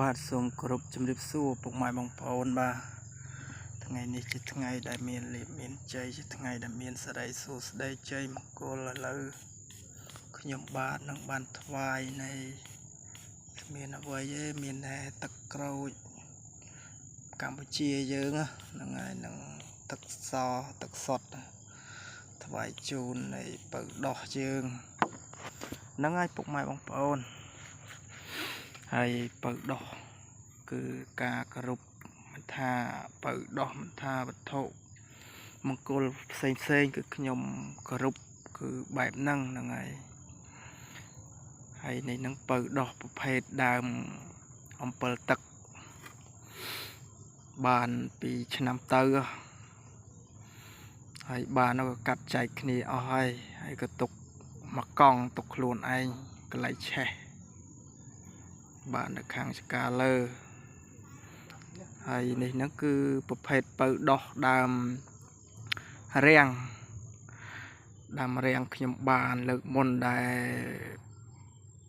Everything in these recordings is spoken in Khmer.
បាទសូមគោរពជំរាបសួរពុកម៉ែបងប្អូនបាទថ្ងៃនេះជាថ្ងៃដែលមានលាភមានជ័យជាថ្ងៃដែលមានសិរីសួស្តីជ័យមង្គលឥឡូវខ្ញុំបាទនឹងបានថ្វាយនៃគ្មានអ្វីទេមានតែទឹកក្រូចកម្ពុជាយើងហ្នឹងហើយនឹងទឹកសទឹកសុទ្ធថ្វាយជូននៃពៅដោះយើងហ្នឹងហើយពុកម៉ែបងប្អូនហើយពៅដោះគឺការគោរពមិនថាពៅដោះមិនថាវត្ថុមង្គលផ្សេងផ្សេងគឺខ្ញុំគោរពគឺបែបហ្នឹងហ្នឹងហើយហើយនេះនឹងពៅដោះប្រភេទដើមអំពិលទឹកបានពីឆ្នាំទៅហើយបានក៏កាត់ចែកគ្នាអស់ហើយហើយក៏ទុកមកកង់ទុកខ្លួនឯងកន្លែងឆេះបាននៅខាងចកាលើហើយនេះហ្នឹងគឺប្រភេទពៅដោះដើមរាំងដើមរាំងខ្ញុំបានលើកមុនដែល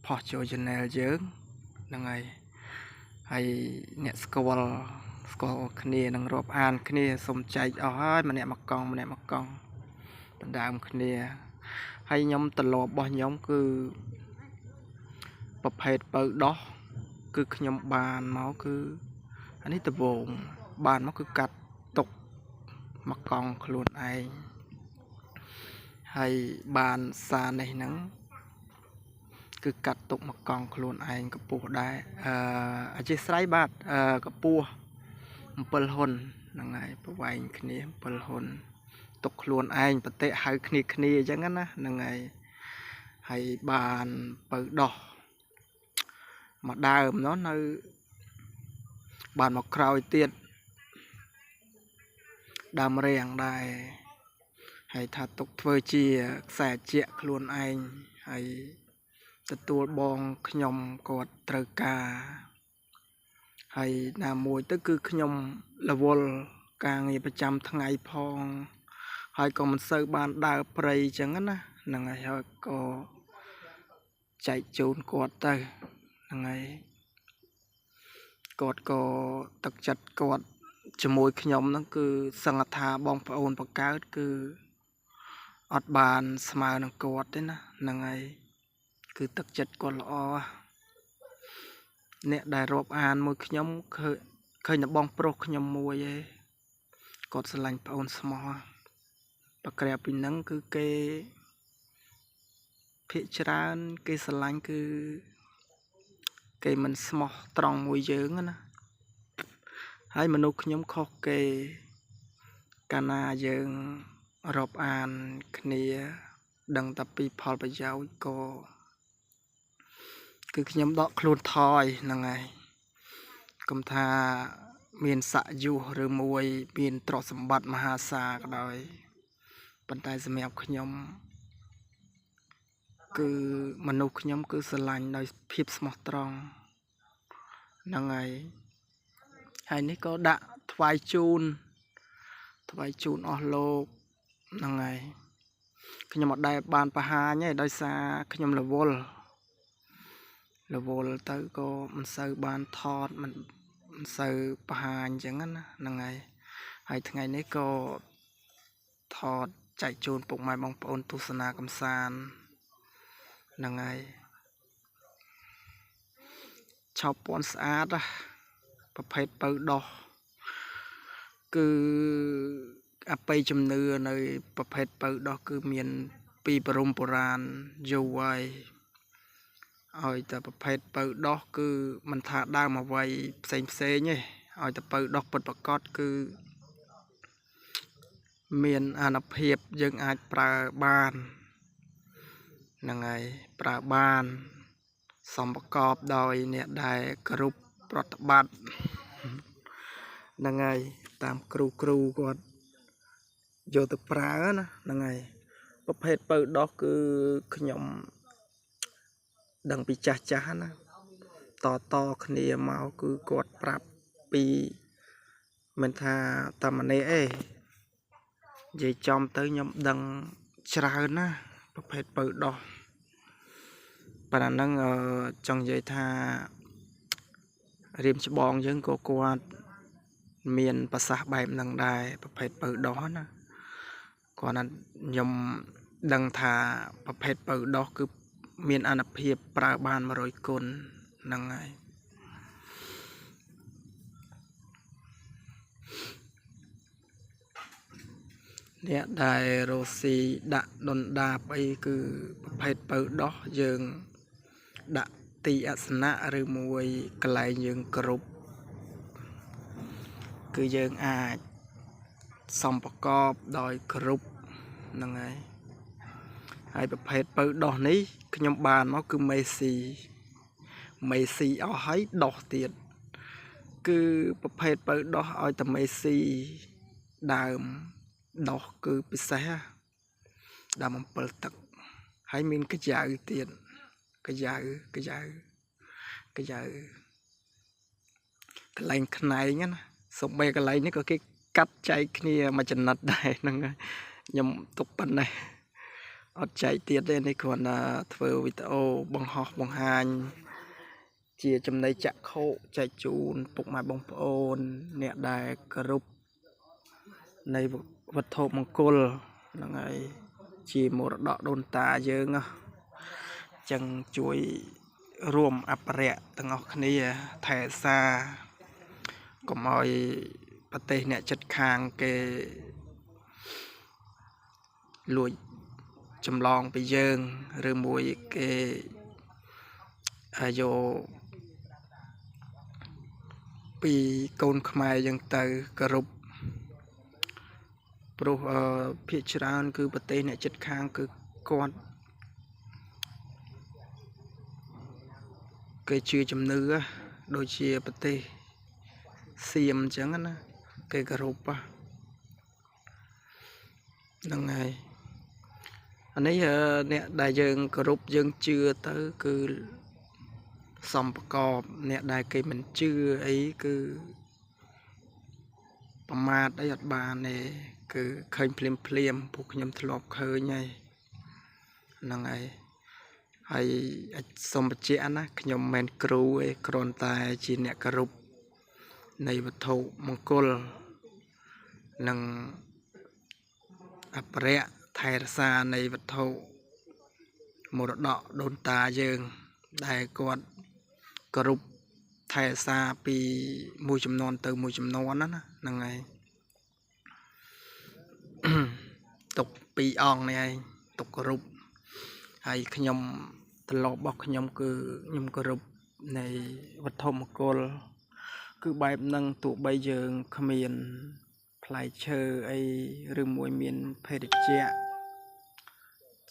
ផុសចូល channel យើងហ្នឹងហើយហើយអ្នកស្គាល់ស្គាល់គ្នានឹងរាប់អានគ្នាសុំចែកអស់ហើយម្នាក់មកកង់ម្នាក់មកកង់ដណ្ដើមគ្នាហើយខ្ញុំត្រឡប់របស់ខ្ញុំគឺប្រភេទពៅដោះគឺខ្ញុំបានមកគឺអានេះដបងបានមកគឺកាត់ទុកមកកង់ខ្លួនឯងហើយបានសារនេះហ្នឹងគឺកាត់ទុកមកកង់ខ្លួនឯងកម្ពស់ដែរអឺអធិស្ឋានបាទអឺកម្ពស់7ហ៊ុនហ្នឹងហើយប្រវែងគ្នា7ហ៊ុនទុកខ្លួនឯងប្រតិហៅគ្នាគ្នាអញ្ចឹងណាហ្នឹងហើយហើយបានពៅដោះមកដើមនោះនៅបានមកក្រោយទៀតដើមរាំងដែរហើយថាទុកធ្វើជាខ្សែជាក់ខ្លួនឯងហើយទទួលបងខ្ញុំគាត់ត្រូវការហើយណាមួយទៅគឺខ្ញុំរវល់ការងារប្រចាំថ្ងៃផងហើយក៏មិនសូវបានដើរព្រៃអញ្ចឹងណាហ្នឹងហើយហើយក៏ចែកជូនគាត់ទៅហ្នឹងហើយគាត់ក៏ទឹកចិត្តគាត់ជាមួយខ្ញុំហ្នឹងគឺសង្ឃថាបងប្អូនបកើតគឺអត់បានស្មើនឹងគាត់ទេណាហ្នឹងហើយគឺទឹកចិត្តគាត់ល្អអ្នកដែលរាប់អានមួយខ្ញុំឃើញឃើញតែបងប្រុសខ្ញុំមួយឯងគាត់ស្រឡាញ់ប្អូនស្មោះប្រក្រៅពីហ្នឹងគឺគេភាកច្រើនគេស្រឡាញ់គឺគេមិនស្មោះត្រង់មួយយើងណាហើយមនុស្សខ្ញុំខុសគេកាលណាយើងរាប់អានគ្នាដឹងតែពីផលប្រយោជន៍ក៏គឺខ្ញុំដកខ្លួនថយហ្នឹងហើយកុំថាមានស័កយុសឬមួយមានទ្រព្យសម្បត្តិមហាសាលក៏ដោយប៉ុន្តែសម្រាប់ខ្ញុំគឺមនុស្សខ្ញុំគឺស្រឡាញ់ដោយភាពស្មោះត្រង់ហ្នឹងហើយហើយនេះក៏ដាក់ថ្វាយជូនថ្វាយជូនអស់លោកហ្នឹងហើយខ្ញុំអត់ដែលបានបង្ហាញទេដោយសារខ្ញុំរវល់រវល់ទៅក៏មិនសូវបានថតមិនមិនសូវបង្ហាញអញ្ចឹងណាហ្នឹងហើយហើយថ្ងៃនេះក៏ថតចែកជូនពុកម៉ែបងប្អូនទស្សនាកំសាន្តហ្នឹងហើយឆោបពន់ស្អាតណាប្រភេទពៅដោះគឺអបិយជំនឿនៅប្រភេទពៅដោះគឺមានពីបរមបុរាណយូរហើយឲ្យតែប្រភេទពៅដោះគឺមិនថាដើមអ្វីផ្សេងផ្សេងទេឲ្យតែពៅដោះពិតប្រាកដគឺមានអានុភាពយើងអាចប្រើបានហ្នឹងហើយប្រើបានសំប្រកបដោយអ្នកដែលគោរពប្រតិបត្តិហ្នឹងហើយតាមគ្រូគ្រូគាត់យកទៅប្រើណាហ្នឹងហើយប្រភេទពៅដោះគឺខ្ញុំដឹងពីចាស់ចាស់ណាតតគ្នាមកគឺគាត់ប្រាប់ពីមិនថាតែម្នាក់ឯងនិយាយចំទៅខ្ញុំដឹងច្រើនណាប្រភេទពៅដោះប៉ុន្តែហ្នឹងចង់និយាយថា រៀមច្បងយើងក៏គាត់មានប្រសាសន៍បែបហ្នឹងដែរប្រភេទពៅដោះណាគាត់ណាខ្ញុំដឹងថាប្រភេទពៅដោះគឺមានអានុភាពប្រើបាន100គុណហ្នឹងហើយអ្នកដែលរស់ស៊ីដាក់ដុនដាបអីគឺប្រភេទពៅដោះយើងដាក់ទីអាសនៈឬមួយកន្លែងយើងគ្រប់គឺយើងអាចសំប្រកបដោយគ្រប់ហ្នឹងហើយហើយប្រភេទពៅដោះនេះខ្ញុំបានមកគឺមេស៊ីអស់ហើយដោះទៀតគឺប្រភេទពៅដោះឲ្យតែមេស៊ីដើមដោះគឺពិសេសដើមអំពិលទឹកហើយមានកាយ៉ាវទៀតកាយ៉ាវកាយ៉ាវកាយ៉ាវកន្លែងខ្នែងណាសូម្បីកន្លែងនេះក៏គេកាត់ចែកគ្នាមួយចំណិតដែរហ្នឹងហើយខ្ញុំទុកប៉ុណ្ណេះអត់ចែកទៀតទេនេះគ្រាន់តែធ្វើវីដេអូបង្ហោះបង្ហាញជាចំណីចក្ខុចែកជូនពុកម៉ែបងប្អូនអ្នកដែលគោរពនៃវត្ថុមង្គលហ្នឹងហើយជាមរតកដូនតាយើងណាអញ្ចឹងជួយរួមអភិរក្សទាំងអស់គ្នាថែសារកុំឲ្យប្រទេសអ្នកចិត្តខាងគេលួចចម្លងពីយើងឬមួយគេយកពីកូនខ្មែរយើងទៅគោរពព្រោះភាគច្រើនគឺប្រទេសអ្នកចិត្តខាងគឺគាត់គេជឿជំនឿដូចជាប្រទេសសៀមអញ្ចឹងណាគេគោរពហ្នឹងហើយអានេះអ្នកដែលយើងគោរពយើងជឿទៅគឺសំប្រកបអ្នកដែលគេមិនជឿអីគឺប្រមាថអីអត់បានទេគឺឃើញភ្លាមភ្លាមពួកខ្ញុំធ្លាប់ឃើញហើយហ្នឹងហើយហើយសូមបញ្ជាក់ណាខ្ញុំមិនមែនគ្រូទេគ្រាន់តែជាអ្នកគោរពនៃវត្ថុមង្គលនិងអភិរក្សថែរក្សានៃវត្ថុមរតកដូនតាយើងដែលគាត់គោរពថែរក្សាពីមួយចំនួនទៅមួយចំនួនណាហ្នឹងហើយទុកពីរអង្គនេះឯងទុកគោរពហើយខ្ញុំត្រឡប់របស់ខ្ញុំគឺខ្ញុំគោរពនៃវត្ថុមង្គលគឺបែបហ្នឹងទោះបីយើងគ្មានផ្លែឈើអីឬមួយមានភេសជ្ជៈ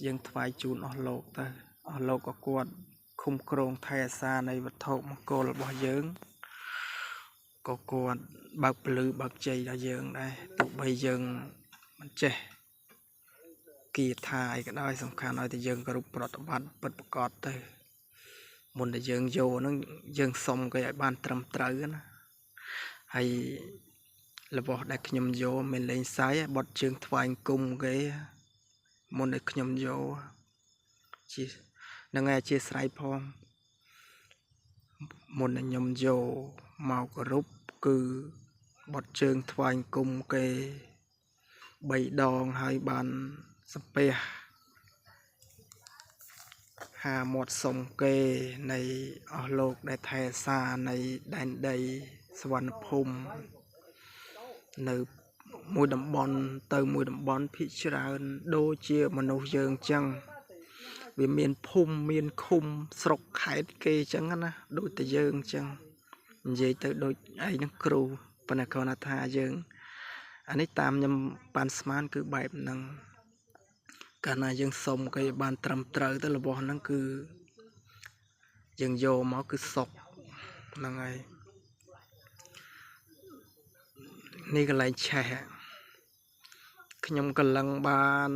យើងថ្វាយជូនអស់លោកទៅអស់លោកក៏គាត់ឃុំក្រងថែរក្សានៃវត្ថុមង្គលរបស់យើងក៏គាត់បើកពលឺបើកជ័យដល់យើងដែរទោះបីយើងមិនចេះគាថាអីក៏ដោយសំខាន់ឲ្យតែយើងគោរពប្រតិបត្តិពិតប្រាកដទៅមុនដែលយើងយកហ្នឹងយើងសុំគេឲ្យបានត្រឹមត្រូវណាហើយរបស់ដែលខ្ញុំយកមិនលេងសើចបត់ជើងថ្វាយគុំគេមុនដែលខ្ញុំយកជានឹងឯអធិស្ឋានផងមុនដែលខ្ញុំយកមកគោរពគឺបត់ជើងថ្វាយគុំគេ3ដងហើយបានសំពះហាមាត់សុំគេនៃអស់លោកដែលថែសារនៃដែនដីសវណ្ណភូមិនៅមួយតំបន់ទៅមួយតំបន់ភាគច្រើនដូចជាមនុស្សយើងចឹងវាមានភូមិមានឃុំស្រុកខេត្តគេចឹងណាដូចតែយើងចឹងនិយាយទៅដូចឯងនឹងគ្រូប៉ុន្តែគ្រាន់តែថាយើងអានេះតាមខ្ញុំបានស្មានគឺបែបហ្នឹងកាលណាយើងសុំគេបានត្រឹមត្រូវទៅរបស់ហ្នឹងគឺយើងយកមកគឺសុកហ្នឹងហើយនេះកន្លែងឆេះខ្ញុំកលឹងបាន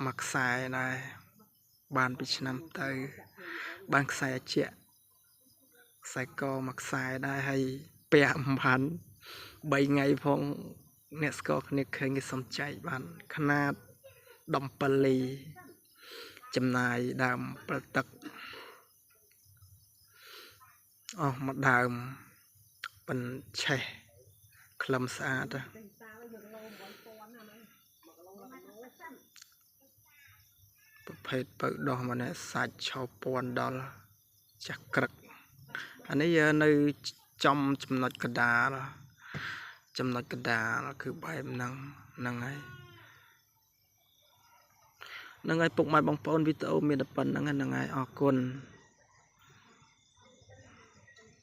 មួយខ្សែដែរបានពីឆ្នាំទៅបានខ្សែអាជាក់ខ្សែកមួយខ្សែដែរហើយពាក់មិនបាន3ថ្ងៃផងអ្នកស្គាល់គ្នាឃើញគេសុំចែកបានຂະຫນាត17លីចំណាយដើមប្រទឹក អស់មួយដើម ប៉ិនឆេះក្លឹមស្អាត ប្រភេទពៅដោះម្នាក់ សាច់ឆោពាន់ដល់ចាស់ក្រឹក។ អានេះនៅចំចំណុចកដាល ចំណុចកដាលគឺបែបហ្នឹង ហ្នឹងហើយ ហ្នឹងហើយ ពុកម៉ែបងប្អូន វីដេអូមានតែប៉ុណ្្នឹងហ្នឹងហើយ អរគុណ។